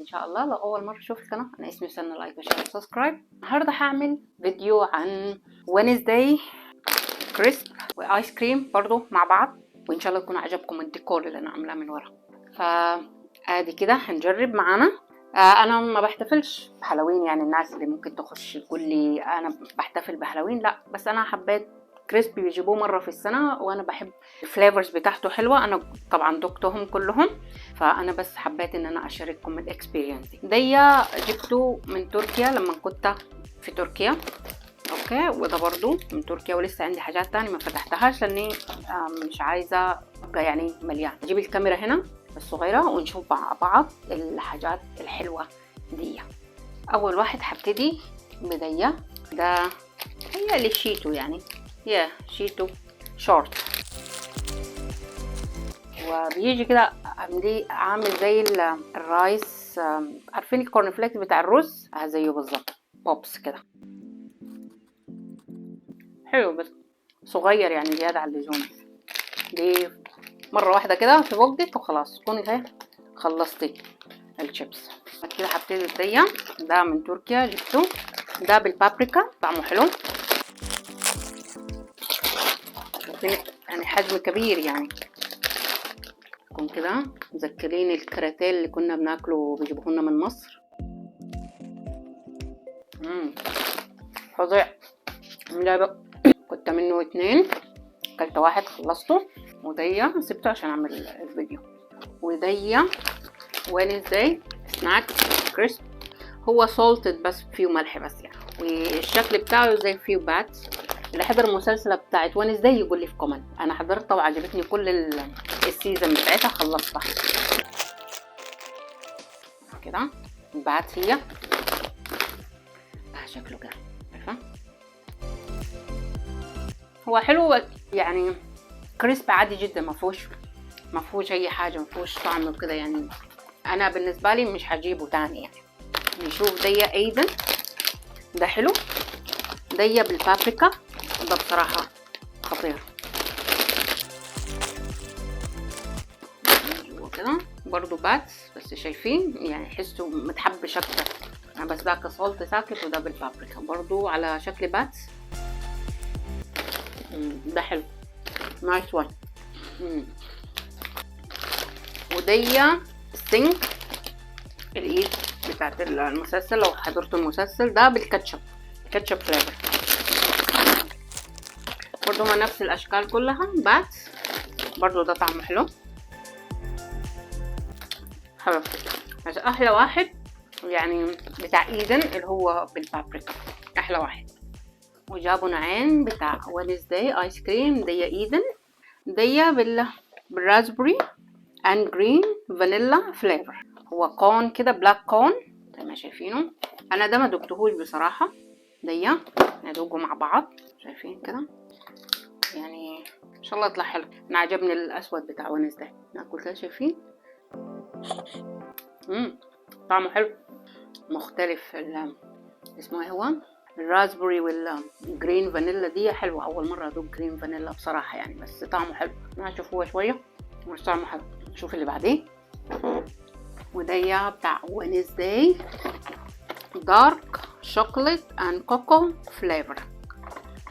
ان شاء الله. لو اول مرة تشوف القناة، انا اسمي سنة، like و share و subscribe. النهارده هعمل فيديو عن Wednesday crisp و ice cream برضو مع بعض، وان شاء الله يكون عجبكم الديكور اللي انا عاملاه من ورا. فادي كده هنجرب معانا. انا ما بحتفلش بهالوين، يعني الناس اللي ممكن تخش تقول لي انا بحتفل بهالوين، لا، بس انا حبيت crisp بيجيبوه مرة في السنة، وانا بحب ال flavors بتاعته حلوة. انا طبعا دقتهم كلهم، فانا بس حبيت ان انا اشارككم ال experience دي. دي جبته من تركيا لما كنت في تركيا، okay. وده برضو من تركيا، ولسه عندي حاجات تانية ما فتحتهاش لاني مش عايزة ابقى يعني مليان. اجيب الكاميرا هنا الصغيرة ونشوف مع بعض الحاجات الحلوة دي. اول واحد هبتدي بدية، ده هي اللي شيتو، يعني يا شيتو شورت، وبيجي كده عامل زي ال rice، عارفين ال corn flakes بتاع الرز؟ زيه بالظبط، بوبس كده، حلو بس صغير يعني زيادة عن اللزوم. دي مرة واحدة كده في بقك وخلاص تكوني ايه خلصتي الشيبس. بعد كده هبتدي دي، ده من تركيا جبته، ده بالبابريكا، طعمه حلو، يعني حجم كبير، يعني يكون كده مذكرين الكراتيل اللي كنا بناكله بيجيبوه لنا من مصر. فظيع. لا كنت منه 2، اكلت واحد خلصته، ودي سبته عشان اعمل الفيديو. ودي Wednesday snack crisp، هو salted بس فيه ملح بس يعني، والشكل بتاعه زي فيه bat. اللي حضر المسلسلة بتاعت Wednesday يقول لي في comment. انا حضرتها وعجبتني كل ال season بتاعتها، خلصتها كده. bat هي شكله كده، عارفه هو حلو يعني، crisp عادي جدا، ما فيهوش اي حاجه، ما فيهوش طعم وكده، يعني انا بالنسبة لي مش هجيبه تاني. يعني نشوف دي ايضا، ده حلو، دي بالبابريكا، ده بصراحة خطير. كده برضو bats، بس شايفين يعني حسوا متحبش اكتر يعني، بس ده ك salt ساكت، وده بالبابريكا برضو على شكل bats. ده حلو، nice one. ودي سينك الايد بتاعت المسلسل، لو حضرتوا المسلسل ده بالكاتشب، ketchup flavor، برضو ما نفس الاشكال كلها bats، برضو ده طعمه حلو حلو. بس احلى واحد يعني بتاع ايدن اللي هو بالبابريكا، احلى واحد. وجابوا نوعين بتاع Wednesday ice cream، دي ايدن، دي بال raspberry and green vanilla flavor، هو cone كده black cone زي ما شايفينه. انا ده ما دقتهوش بصراحة، دي ندوقه مع بعض. شايفين كده يعني ان شاء الله يطلع حلو. انا عجبني الاسود بتاع Wednesday، ناكل كده. شايفين طعمه حلو مختلف. اسمه ايه هو؟ ال raspberry وال green vanilla دي حلوة، اول مرة ادوق green vanilla بصراحة يعني، بس طعمه حلو. نشوف هو شوية بس طعمه حلو. نشوف اللي بعديه. ودي بتاع Wednesday dark chocolate and cocoa flavor،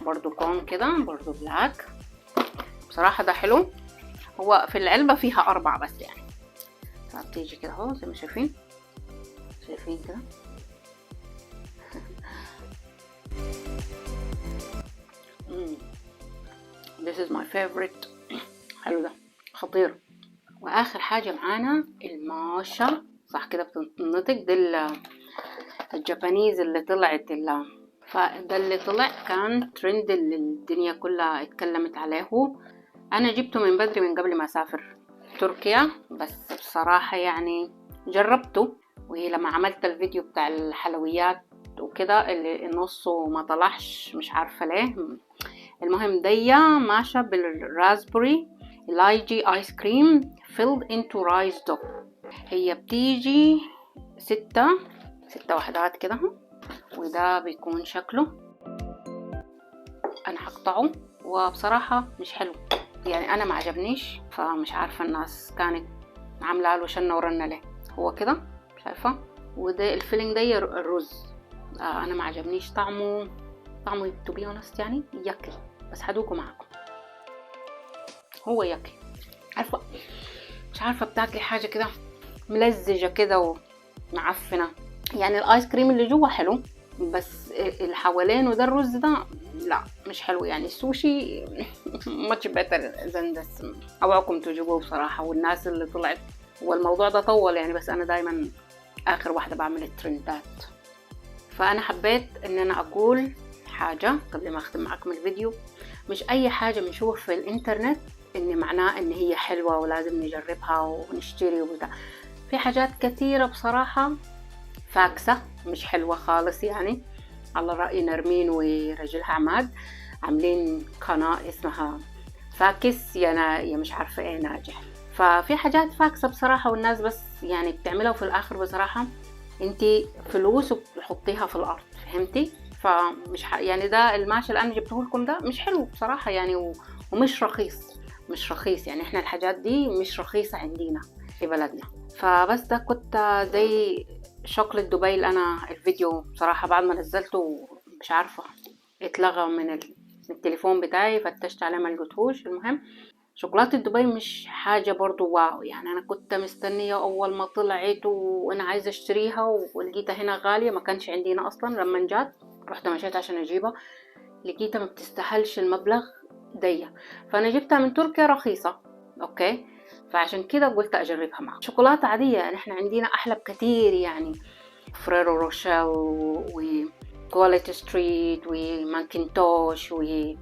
برضو cone كده، برضو black. بصراحة ده حلو. هو في العلبة فيها 4 بس يعني، فبتيجي كده اهو زي ما شايفين، شايفين كده. This is my favorite. حلو ده خطير. واخر حاجة معانا الماشا، صح كده بتنطق، دي ال Japanese اللي طلعت، فده اللي طلع كان ترند اللي الدنيا كلها اتكلمت عليه. انا جبته من بدري من قبل ما اسافر تركيا، بس بصراحة يعني جربته، ولما عملت الفيديو بتاع الحلويات وكده اللي نصه ما طلعش مش عارفة ليه. المهم دي ماشا بال raspberry lychee ice cream filled into rice dough. هي بتيجي 6 وحدات كده، وده بيكون شكله. انا هقطعه، وبصراحة مش حلو يعني، انا ما عجبنيش، فمش عارفة الناس كانت عاملة له شنة ورنة ليه. هو كده شايفه؟ وده ال filling ده الرز. انا ما عجبنيش طعمه، طعمه to be honest يعني yucky، بس هدوقه معكم. هو yucky، عارفه مش عارفه، بتاكلي حاجة كده ملزجه كده ومعفنه يعني. الايس كريم اللي جوا حلو، بس اللي حوالينه ده الرز ده لا مش حلو يعني. السوشي much better than this. اوعكم تجيبوه بصراحة. والناس اللي طلعت والموضوع ده طول يعني، بس انا دايما اخر واحدة بعمل الترندات. فانا حبيت ان انا اقول حاجة قبل ما اختم معكم الفيديو. مش اي حاجة بنشوفها في الانترنت ان معناه ان هي حلوة ولازم نجربها ونشتري وبتاع. في حاجات كثيرة بصراحة فاكسة مش حلوة خالص يعني. على رأي نرمين ورجلها عماد عاملين قناة اسمها فاكس يا مش عارفة ايه ناجح. ففي حاجات فاكسة بصراحة، والناس بس يعني بتعملها، وفي الآخر بصراحة انتي فلوس وبتحطيها في الأرض، فهمتي؟ فمش يعني ده الماش اللي أنا جبته لكم ده مش حلو بصراحة يعني، ومش رخيص، مش رخيص يعني. احنا الحاجات دي مش رخيصة عندنا في بلدنا. فبس ده كنت زي شوكولاتة دبي اللي انا الفيديو بصراحة بعد ما نزلته مش عارفة اتلغى من التليفون بتاعي، فتشت عليه ما لقيتهوش. المهم شوكولاتة دبي مش حاجة برضو wow يعني. انا كنت مستنية اول ما طلعت وانا عايزة اشتريها، ولقيتها هنا غالية، ما كانش عندنا اصلا. لما جات رحت مشيت عشان اجيبها، لقيتها ما بتستاهلش المبلغ دي، فانا جبتها من تركيا رخيصة. okay، فعشان كده قلت اجربها معكم. شوكولاتة عادية يعني احنا عندنا احلى بكثير يعني، Ferrero Rocher و Quality Street و McIntosh و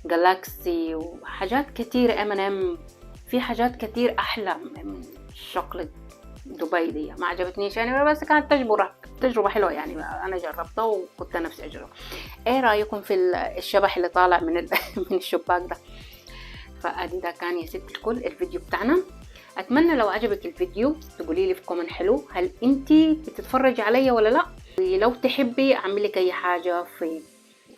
Galaxy وحاجات كتير، M&M، في حاجات كتير احلى من شوكولاتة دبي دي. ما عجبتنيش يعني، بس كانت تجربة حلوة يعني، انا جربتها وكنت نفسي اجربها. ايه رايكم في الشبح اللي طالع من من الشباك ده؟ فادي ده كان يا ست الكل الفيديو بتاعنا. اتمنى لو عجبك الفيديو تقولي لي في comment حلو، هل انتي بتتفرجي عليا ولا لا؟ لو تحبي اعمل لك اي حاجة في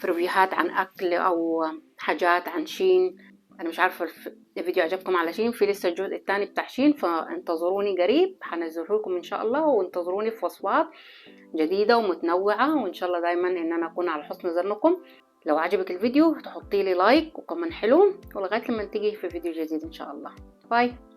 review هات عن اكل او حاجات عن Shein. انا مش عارفه الفيديو عجبكم على Shein، في لسه الجزء الثاني بتاع Shein، فانتظروني قريب هنزله لكم ان شاء الله. وانتظروني في وصفات جديدة ومتنوعة، وان شاء الله دايما ان انا اكون على حسن ظنكم. لو عجبك الفيديو تحطي لي like و comment حلو، ولغاية لما تيجي في فيديو جديد ان شاء الله. bye.